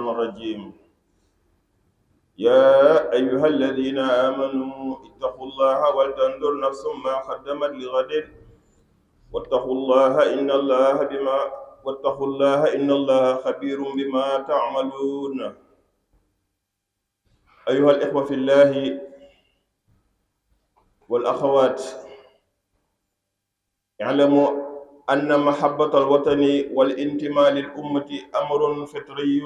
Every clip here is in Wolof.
الرجيم يا أيها الذين آمنوا اتقوا الله ولتنظر نفس ما قدمت لغد واتقوا الله إن الله خبير بما تعملون. أيها الإخوة في الله والأخوات، اعلموا أن محبة الوطن والانتماء للأمة أمر فطري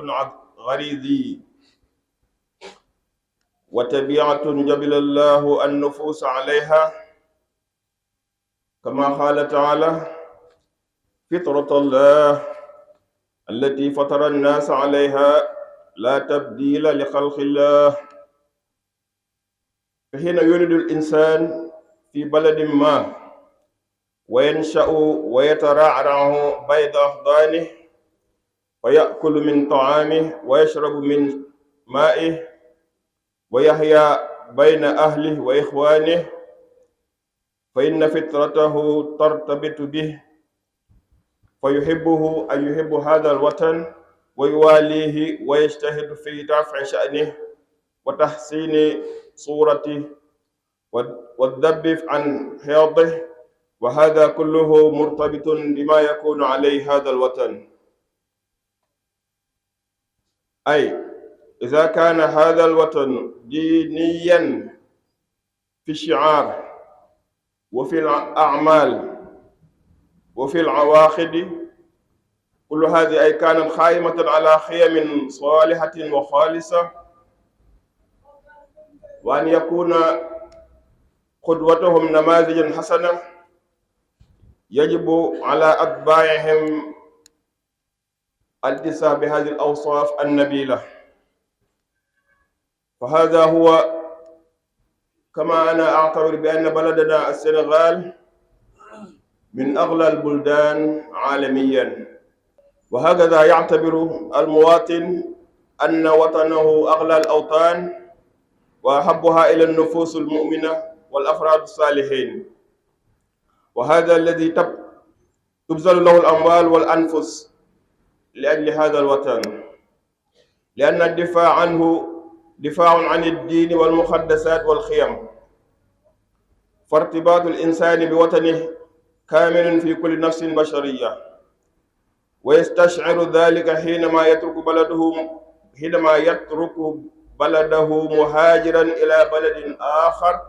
غريزي وطبيعة جبل الله النفوس عليها، كما قال تعالى: فطرة الله التي فطر الناس عليها لا تبديل لخلق الله. فحين يولد الإنسان في بلد ما وينشأ ويترعرع بين أحضانه ويأكل من طعامه ويشرب من مائه ويحيا بين أهله وإخوانه، فإن فطرته ترتبط به فيحبه أن يحب هذا الوطن ويواليه ويجتهد في رفع شأنه وتحسين صورته والذب عن حياضه، وهذا كله مرتبط بما يكون عليه هذا الوطن. أي إذا كان هذا الوطن دينيا في الشعار وفي الأعمال وفي العواقد، كل هذه أي كانت قائمة على خيم صالحة وخالصة، وأن يكون قدوتهم نماذجا حسنة، يجب على أتباعهم الاتساع بهذه الأوصاف النبيلة. فهذا هو، كما أنا أعتبر بأن بلدنا السنغال من أغلى البلدان عالميا، وهكذا يعتبر المواطن أن وطنه أغلى الأوطان وأحبها إلى النفوس المؤمنة والأفراد الصالحين، وهذا الذي تبذل له الأموال والأنفس لأجل هذا الوطن، لأن الدفاع عنه دفاع عن الدين والمقدسات والخيم، فارتباط الإنسان بوطنه كامل في كل نفس بشرية، ويستشعر ذلك حينما يترك بلده مهاجرا إلى بلد آخر،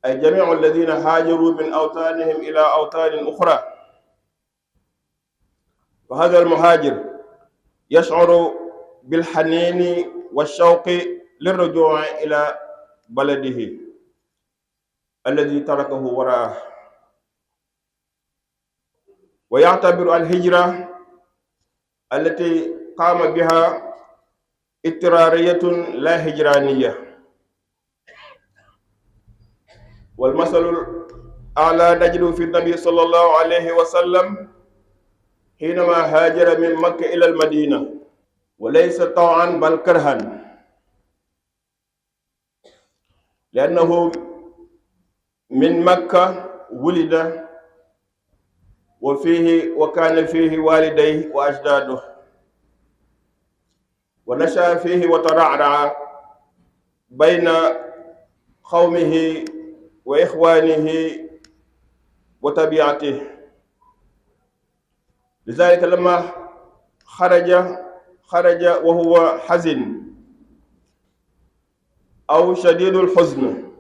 أي جميع الذين هاجروا من أوطانهم إلى أوطان أخرى. فهذا المهاجر يشعر بالحنين والشوق للرجوع إلى بلده الذي تركه وراءه، ويعتبر الهجرة التي قام بها اضطرارية لا هجرانية. والمثل الأعلى نجد في النبي صلى الله عليه وسلم حينما هاجر من مكة إلى المدينة، وليس طوعا بل كرها، لأنه من مكة ولد وكان فيه والديه وأجداده، ونشأ فيه وترعرع بين قومه وإخوانه وطبيعته. لذلك لما خرج وهو حزن أو شديد الحزن،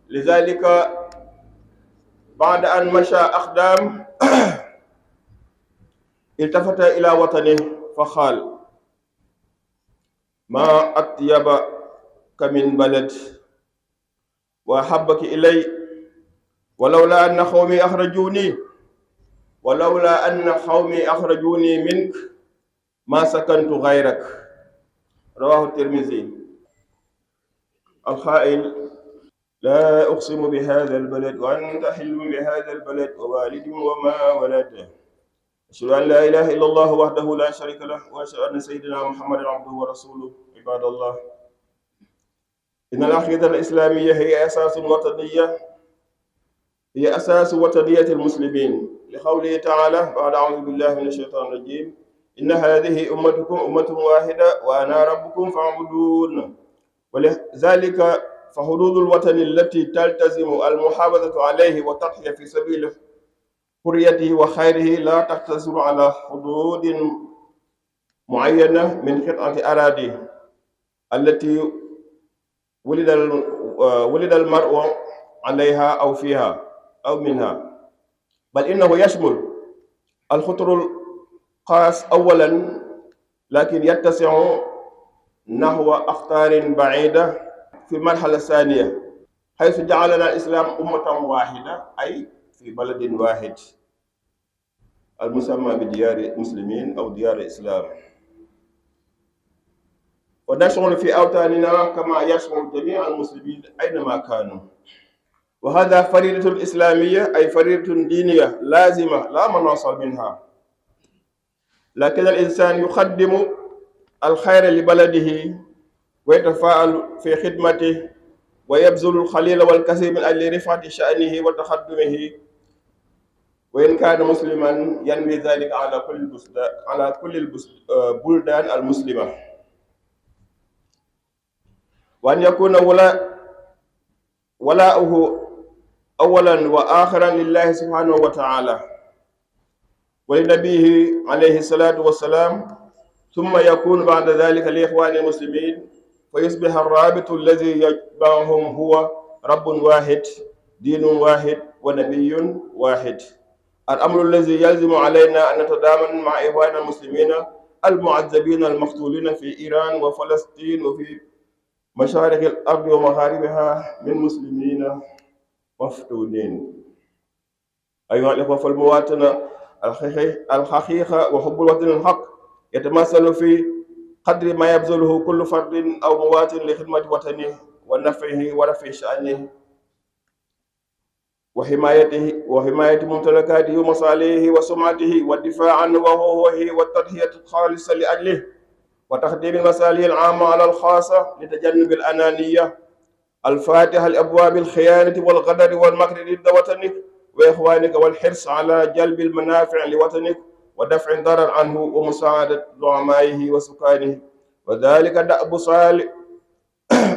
لذلك بعد أن مشى أقدام التفت إلى وطنه فقال: ما أطيبك من بلد وأحبك إلي، ولولا أن قومي أخرجوني منك ما سكنت غيرك. رواه الترمذي. القائل: لا أقسم بهذا البلد وأنت حل بهذا البلد ووالد وما ولد، أشهد أن لا إله إلا الله وحده لا شريك له وأشهد أن سيدنا محمد عبده ورسوله. عباد الله، إن العقيدة الإسلامية هي أساس وطنية المسلمين، لقوله تعالى بعد: أعوذ بالله من الشيطان الرجيم، إن هذه أمتكم أمة واحدة وأنا ربكم فاعبدون. ولذلك فحدود الوطن التي تلتزم المحافظة عليه والتضحية في سبيل حريته وخيره لا تقتصر على حدود معينة من قطعة أراضي التي ولد المرء عليها أو فيها أو منها، بل إنه يشمل الخطر الخاص أولا، لكن يتسع نحو أخطار بعيدة في المرحلة الثانية، حيث جعلنا الإسلام أمة واحدة أي في بلد واحد المسمى بديار المسلمين أو ديار الإسلام، ونشعر في أوطاننا كما يشعر جميع المسلمين أينما كانوا. وهذا فريضة إسلامية أي فريضة دينية لازمة لا مناص منها، لكن الإنسان يقدم الخير لبلده ويتفاعل في خدمته ويبذل القليل والكثير من أجل رفعة شأنه وتقدمه، وإن كان مسلما ينوي ذلك على كل البلدان المسلمة، وأن يكون ولاؤه أولا وآخرا لله سبحانه وتعالى ولنبيه عليه الصلاة والسلام، ثم يكون بعد ذلك لإخوان المسلمين، فيصبح الرابط الذي يجمعهم هو رب واحد دين واحد ونبي واحد. الأمر الذي يلزم علينا أن نتضامن مع إخواننا المسلمين المعذبين المقتولين في إيران وفلسطين وفي مشارق الأرض ومغاربها من مسلمين مفتونين. أيها الإخوة، فالمواطنة الحقيقة وحب الوطن الحق يتمثل في قدر ما يبذله كل فرد أو مواطن لخدمة وطنه ونفعه ورفع شأنه وحماية ممتلكاته ومصالحه وسمعته والدفاع عن وحقوقه والتضحية الخالصة لأجله وتقديم المصالح العامة على الخاصة لتجنب الأنانية الفاتحة لأبواب الخيانة والغدر والمكر ضد وطنك وإخوانك، والحرص على جلب المنافع لوطنك ودفع الضرر عنه ومساعدة زعمائه وسكانه. وذلك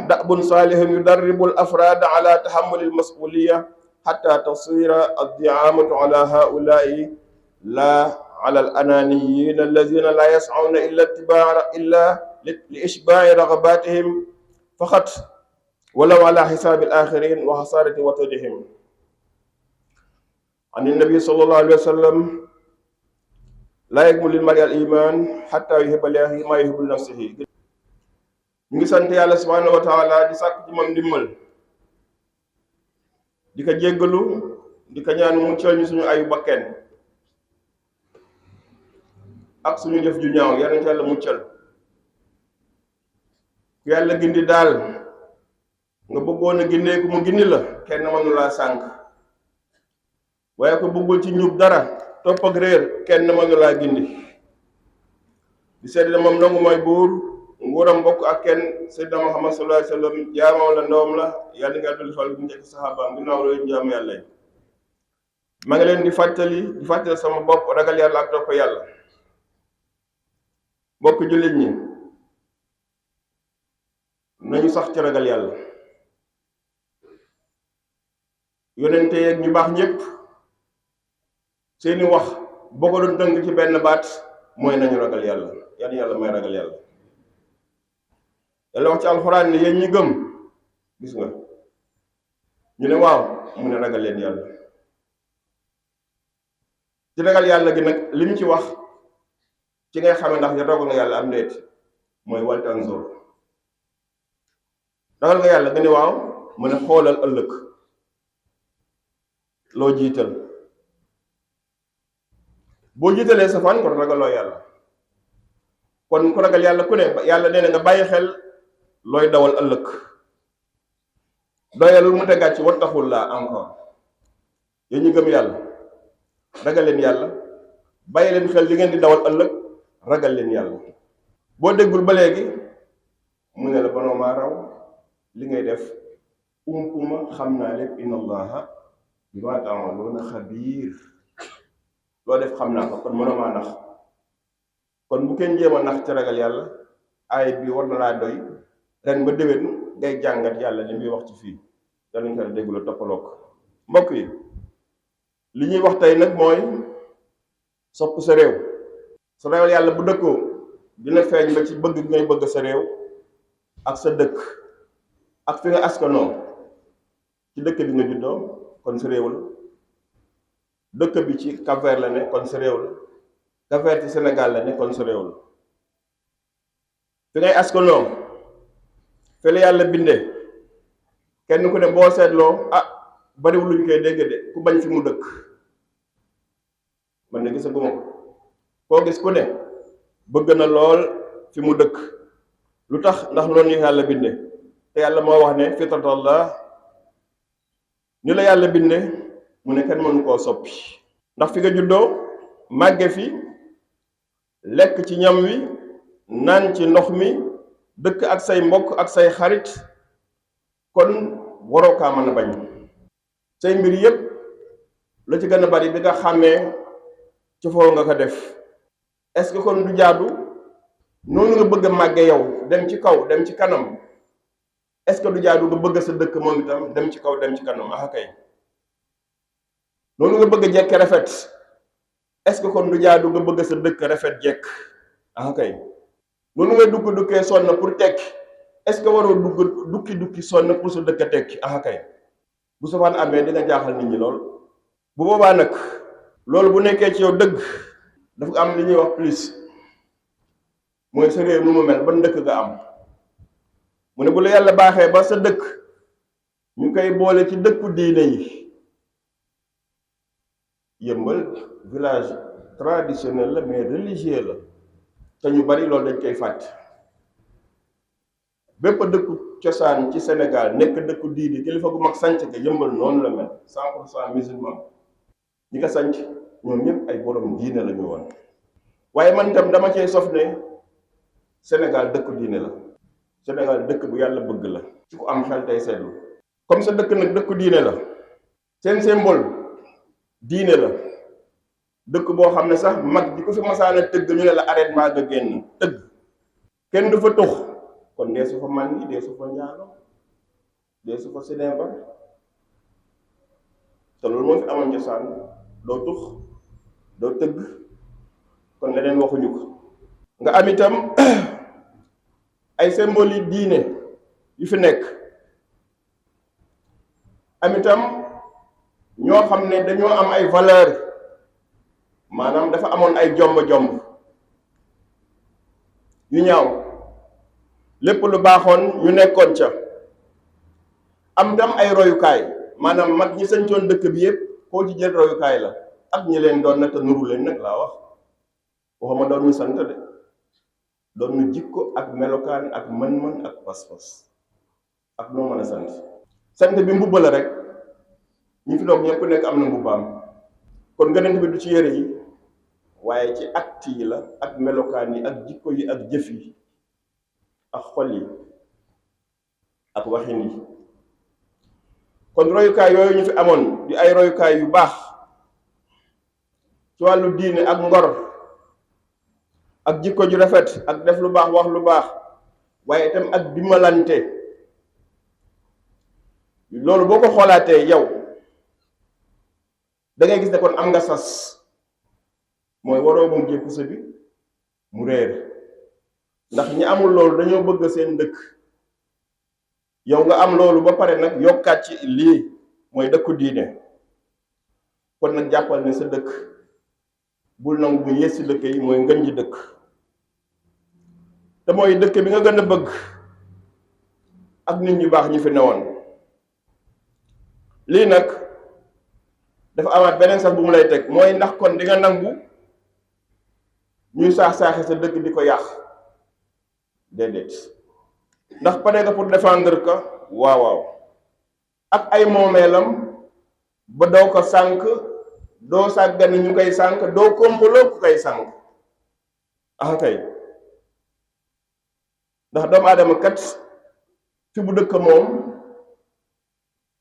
دأب صالح يدرب الأفراد على تحمل المسؤولية حتى تصير الدعامة على هؤلاء لا على الأنانيين الذين لا يسعون إلا لإشباع رغباتهم فقط ولو على حساب الآخرين وخسارة وطنهم. عن النبي صلى الله عليه وسلم: لا يكمل للمرء الإيمان حتى يحب لأخيه ما يحب لنفسه. ñu ngi sant yàlla subhanahu wa taala di sàkk ci moom ndimbal, di ko jéggalu, di ko ñaan muccal ñu suñu ayu bakken ak suñu jëf ju ñaaw. yal na ci yàlla muccal. ku yàlla gindi daal nga bëggoon a gindeeku mu gindi la, kenn mënu laa sànk. waaye ko bëggul ci ñub dara topp ak réer, kenn mënu laa gindi. di seet la moom dong mooy buur, nguuram bokk ak kenn. Seydina Muhammad sallallahu alayhi wa sallam jaamam la, ndawam la. yàlla nga dul fal bu njëkk saxaabaam ginnaaw loolu jaam yàlla yi. ma ngi leen di fàttali sama bopp ragal yàlla ak topp yàlla. mbokk jullit ñi, nañu sax ci ragal yàlla. yonente yeeg ñu baax ñëpp seeni wax boo ko doon tënk ci benn baat mooy nañu ragal yàlla. yàlla may ragal yàlla. yàlla wax ci alxuraan ne yéen ñi gëm, gis nga ñu ne waaw, mu ne ragal leen yàlla. ci ragal yàlla gi nag li mu ci wax ci ngay xamee ndax ragal nga yàlla am ndeet, mooy wal tanzur. ragal nga yàlla nga ne waaw, mu ne xoolal ëllëg loo jiital. boo jiitalee safaan kon ragaloo yàlla. kon ku ragal yàlla ku ne yàlla nee na nga bàyyi xel looy dawal ëllëg. doyalul mu tegaat ci wattaxul laa encore. yéen ñu gëm yàlla ragal leen yàlla, bàyyi leen xel li ngeen di dawal ëllëg, ragal leen yàlla. boo déggul ba léegi mu ne la banoo maa raw li ngay def umpuma xam naa lépp. inna allaha bimaa ta'maluuna xabiir. loo def xam naa ko, kon mënoo maa nax. kon bu kenn jéem a nax ci ragal yàlla. aay bi war na laa doy ren ba déwén ngay jàngat yàlla li muy wax ci fii yàlla ñu ko déglu la toppaloo ko mbokk yi li ñuy wax tey nag mooy sopp sa réew. sa réew yàlla bu dëkkoo dina feeñ ba ci bëgg ngay bëgg sa réew ak sa dëkk ak fi nga askanoo. ci dëkk bi nga juddoo kon sa réew la. dëkk bi ci Cap-Vert la ne kon sa réew la. Cap-Vert ci Sénégal la ne kon sa réew la. fi ngay askanoo fi la yàlla bindee kenn ku ne boo seetloo bariwul luñ koy dégg de ku bañ fi mu dëkk man ne gisaguma ko. koo gis ku ne bëgg na lool fi mu dëkk. lu tax ndax loolu ñu yàlla bindee te yàlla moo wax ne fitratallah ni la yàlla bindee mu ne kenn mënu koo soppi. ndax fi nga juddoo màgge fi lekk ci ñam wi naan ci ndox mi dëkk ak say mbokk ak say xarit kon waroo kaa mën a bañ. say mbir yépp la ci gën a bari bi nga xàmmee ci foo nga ko def. est-ce que kon du jaadu noonu nga bëgg a màgge yow dem ci kaw dem ci kanam est-ce que du jaadu nga bëgg sa dëkk moom itam dem ci kaw dem ci kanam kay. noonu nga bëgg a jekk rafet est-ce que kon du jaadu nga bëgg sa dëkk rafet jekk kay. noonu nga dukki sonn pour tekki est-ce que waroo dukki sonn pour sa dëkk tekki kay. bu safaan amee dina jaaxal nit ñi lool. bu boobaa nag loolu bu nekkee ci yow dëgg dafa am li ñuy wax plus mooy sa réew nu mu mel ban dëkk nga am. mu ne bu la yàlla baaxee ba sa dëkk ñu koy boole ci dëkku diine yi. Yëmbal village traditionnel la mais religieux la te ñu bari loolu dañ koy fàtte. bépp dëkku cosaan ci Sénégal nekk dëkku diine kilifa gu mag sanc ga Yëmbal noonu la mel 100% musulman. ñi ko sanc ñoom ñëpp ay borom diine la ñu woon. waaye man tam dama cee sof ne Sénégal dëkku diine la. Sénégal dëkk bu yàlla bëgg la. ci ku am xel tey seetlu. comme sa dëkk nag dëkku diine la. seen symbole diine la. dëkk boo xam ne sax mag di ko fi masaana tëgg ñu ne la arrêtement nga génn tëgg. kenn du fa tux kon dee su fa màndi dee su fa njaalo dee su fa sineeba te loolu moo fi amoon cosaan doo tux doo tëgg kon leneen waxuñu ko. nga am itam ay symbole yi diine yu fi nekk. am itam ñoo xam ne dañoo am ay valeur maanaam dafa amoon ay jomb yu ñaaw lépp lu baaxoon ñu nekkoon ca. am tam ay royukaay maanaam mag ñi sañcoon dëkk bi yépp koo ci jël royukaay la ak ñi leen doon na te nuru leen nag laa wax waxuma doon ñu sant de doon ñu jikko ak melokaan ak mën-mën ak pas-pas ak noo mën a sant bi mbubba la rek. ñi fi doog ñëpp nekk am na mbubbaam kon gënant bi du ci yére yi waaye ci acte yi la ak melokaan yi ak jikko yi ak jëf yi ak xol yi ak waxin yi. kon royukaay yooyu ñu fi amoon di ay royukaay yu baax ci wàllu diine ak ngor ak jikko ju rafet ak def lu baax wax lu baax waaye itam ak dimbalante. loolu boo ko xoolaatee yow da ngay gis ne kon am nga sas mooy waroo mu jëkku sa bi mu réer. ndax ñi amul loolu dañoo bëgg seen dëkk. yow nga am loolu ba pare nag yokkaat ci lii mooy dëkku diine. kon nag jàppal ne sa dëkk bul nangu bu yées ci dëkk yi mooy ngën ji dëkk. te mooy dëkk bi nga gën a bëgg ak nit ñu baax ñi fi newoon. lii nag dafa amaat beneen sax bu mu lay teg mooy ndax kon di nga nangu ñuy saax-saaxe sa dëkk di ko yàq déedéet. ndax pare nga pour défendre ko waaw ak ay moomeelam ba doo ko sànk doo sàggane ñu koy sànk doo kompaloo ku koy sànk kay. ndax doomu aadama kat fi bu dëkk moom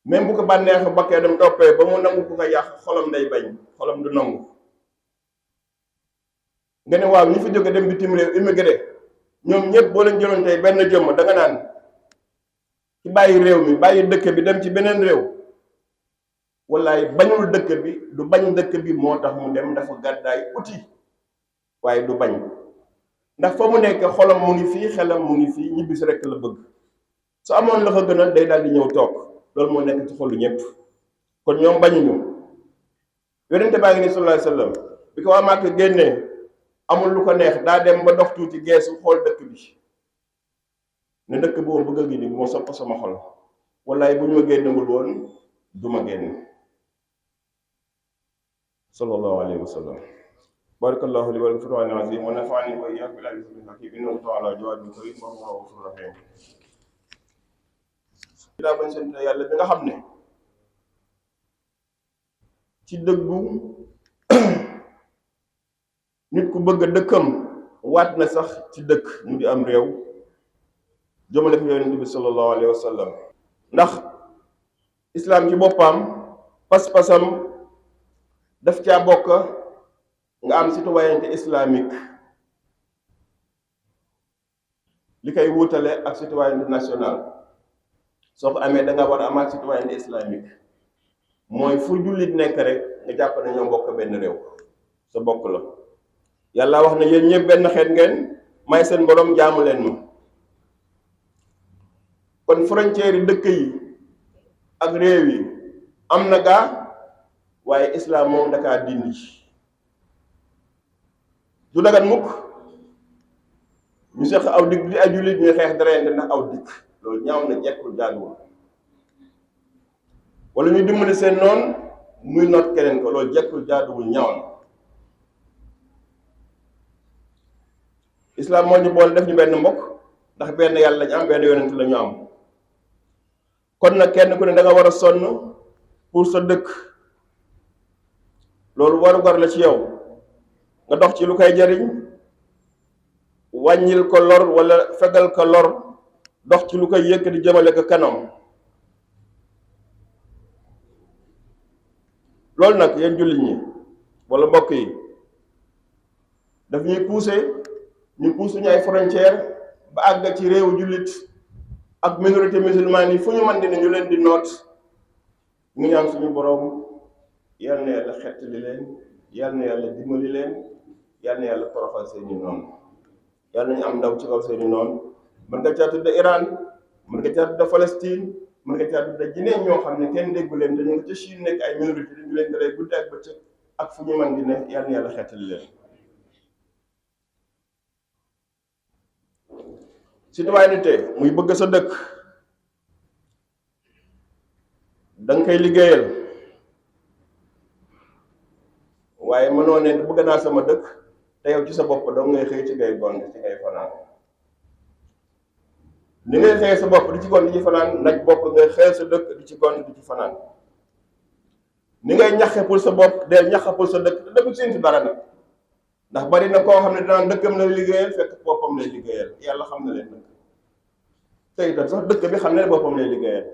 même bu ko bànneexu bakkee dem toppee ba mu nangu ku ko yàq xolam day bañ xolam du nangu. nga ne waaw ñi fi jóge dem bitim réew immigré ñoom ñëpp boo leen jëloon tey benn jëmm da nga naan ci bàyyi réew mi bàyyi dëkk bi dem ci beneen réew wallaay bañul dëkk bi du bañ dëkk bi moo tax mu dem dafa gàddaay uti waaye du bañ ndax fa mu nekk xolam mu ngi fii xelam mu ngi fii ñibbisi rekk la bëgg su amoon la ko gënal day daal di ñëw toog loolu moo nekk ci xolu ñëpp kon ñoom bañuñu yonente baa ngi ni sallallahu alayhi wasallam bi ko waa Màkka génnee amul lu ko neex daa dem ba dox tuuti geesu xool dëkk bi ne dëkk boobu bëgg a gi ni moo sopp sama xol wallaay bu ñu ma génnewul woon du ma génn sallallahu alayhi wa sallam barakallahu li wa lakum fi al-Qur'ani al-azim wa nafa'ani wa iyyakum bil ayati wal hakim innahu ta'ala jawadun karim wa huwa ghafurur rahim daa bañ sant yàlla bi nga xam ne ci dëggu nit ku bëgg a dëkkam waat na sax ci dëkk mu di am réew jëmale ko yonent bi sallallahu alayhi wa sallam ndax islaam ci boppam pas-pasam daf caa bokk nga am citoyenneté islamique li koy wuutale ak citoyenneté nationale soo ko amee da nga war a amaat citoyenneté islamique mooy fu jullit nekk rek nga jàpp ne ñoo bokk benn réew sa bokk la yàlla wax na yéen ñëpp benn xeet ngeen may seen borom jaamu leen ma kon frontière yi dëkk yi ak réew yi am na gaa waaye islam moom dakaa dindi du dagan mukk ñu seq aw dikk di ay jullit ñuy xeex dareyante ndax aw dikk loolu ñaaw na jekkul jaaduwul wala ñu dimbali seen noon muy not keneen ko loolu jekkul jaaduwul ñaaw na islam moo ñu boole def ñu benn mbokk ndax benn yàlla lañu am benn yonent la ñu am kon nag kenn ku ne da nga war a sonn pour sa dëkk loolu warugar la ci yow nga dox ci lu koy jariñ wàññil ko lor wala fegal ko lor dox ci lu koy yëkkati jëmale ko kanam loolu nag yéen jullit ñi wala mbokk yi daf ñuy ñu poussé ñu ay frontière ba àgg ci réewu jullit ak minorité musulmane yi fu ñu mën di ne ñu leen di noot ñu ñaan suñu borom yal na yàlla xettali leen yal na yàlla dimbali leen yal na yàlla toroxal seeni noonu yal nañu am ndaw ci kaw seeni noonu mën nga caa tudde Iran mën nga caa tudde Palestine mën nga caa tudde jineen ñoo xam ne kenn déggu leen dañu nga ca Chine nekk ay minorité dañu leen daree guddi ak bëccëg ak fu ñu mën di ne yal na yàlla xettali leen citoyenneté muy bëgg sa dëkk danga koy liggéeyal waaye mënoo ne bëgg naa sama dëkk te yow ci sa bopp doo ngay xëy ci ngay gont ci ngay fanaan ni ngay xëy sa bopp di ci gont di ci fanaan naj bopp ngay xëy sa dëkk di ci gont di ci fanaan ni ngay ñaxe pour sa bopp dee ñaxe pour sa dëkk te dëkk seen ci dara nag ndax bari na koo xam ne danaan dëkkam lay liggéeyal fekk boppam lay liggéeyal yàlla xam na leen nag tey itam sax dëkk bi xam ne boppam lay liggéeyal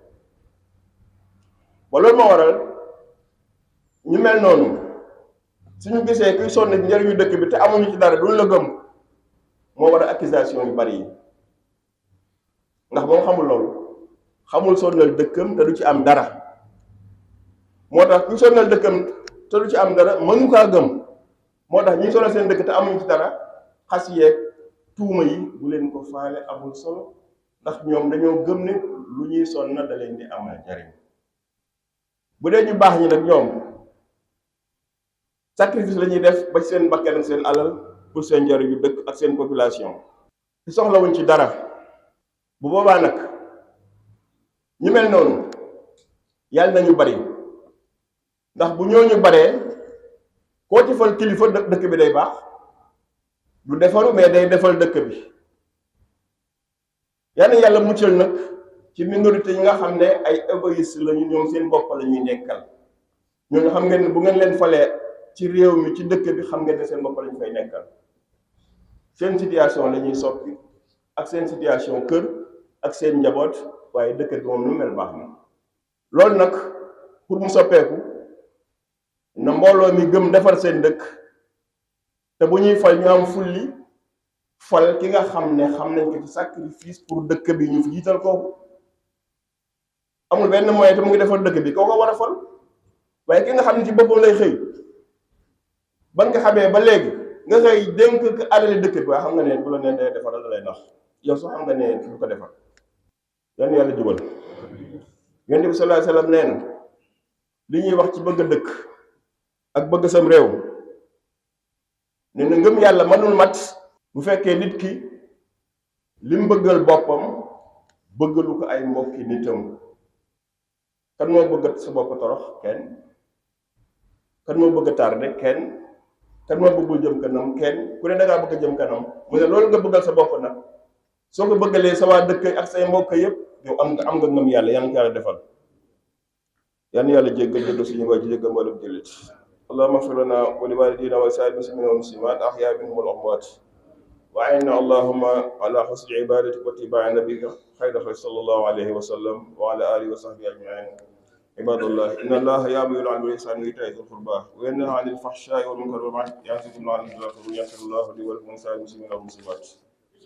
ba loolu moo waral ñu mel noonu suñu gisee kuy sonn ci njëriñu dëkk bi te amuñu ci dara duñ la gëm moo waral accusation yu bari yi ndax moom xamul loolu xamul sonnal dëkkam te du ci am dara moo tax kuy sonnal dëkkam te du ci am dara mënu kaa gëm moo tax ñi sonal seen dëkk te amuñu ci dara xas yeeg tuuma yi bu leen ko faale amul solo ndax ñoom dañoo gëm ne lu ñuy sonn da leen di amal njariñ bu dee ñu baax ñi nag ñoom sacrifice la ñuy def ba ci seen bakkan ak seen alal pour seen njariñu dëkk ak seen population te soxlawuñ ci dara bu boobaa nag ñu mel noonu yàlla nañu bari ndax bu ñooñu baree koo ci fal kilifa dëkk bi day baax du defaru mais day defal dëkk bi yàlla muccal nag ci minorité yi nga xam ne ay égoïste lañu ñoom seen bopp la ñuy nekkal ñooñu xam ngeen ne bu ngeen leen falee ci réew mi ci dëkk bi xam ngeen ne seen bopp la ñu fay nekkal seen situation la ñuy soppi ak seen situation kër ak seen njaboot waaye dëkk bi moom lu mel baax na loolu nag pour mu soppeeku na mbooloo mi gëm defar seen dëkk te bu ñuy fal ñu am fulli fal ki nga xam ne xam nañ ko ci sacrifice pour dëkk bi ñu fi jiital kooku amul benn moyen te mu ngi defal dëkk bi kooku war a fal waaye ki nga xam ne ci boppam lay xëy ban nga xamee ba léegi nga xëy dénk ko alali dëkk bi waaye xam nga ne bu la nee day defaral da lay nax yow sax xam nga ne du ko defal yan yàlla jubal. Yonent bi sallallahu alayhi wa sallam nee na li ñuy wax ci bëgg dëkk ak bëgg sam réew ne na ngëm yàlla mënul mat bu fekkee nit ki lim bëggal boppam bëggalu ko ay mbokki nitam. kan moo bëgg sa bopp torox? kenn. kan moo bëgg tardé? kenn. kan moo bëggul jëm kanam? kenn. ku ne da ngaa bëgg jëm kanam mu ne loolu nga bëggal sa bopp nag soo ko bëggalee sa waa dëkk ak say mbokk yëpp yow am nga ngëm yàlla yan yàlla defal yan yàlla jéggal suñu waay ji jéggal mboolem jullit. allahumma ighfir lana wa li walidina wa li saa'iril muslimina wal muslimat ahyaa minhum wal amwaat wa a'inna allahumma ala husni ibadatika wa ittiba'i nabiyyika khayra khalqi sallallahu alayhi wa sallam wa ala alihi wa sahbihi ajma'in. ibadallah inna allaha ya'muru bil 'adli wal ihsani wa ita'i dhil qurba wa yanha 'anil fahsha'i wal munkari wal baghi ya'idhukum la'allakum tadhakkarun. yaghfirullahu li wa lakum wa lisa'iril muslimina wal muslimat.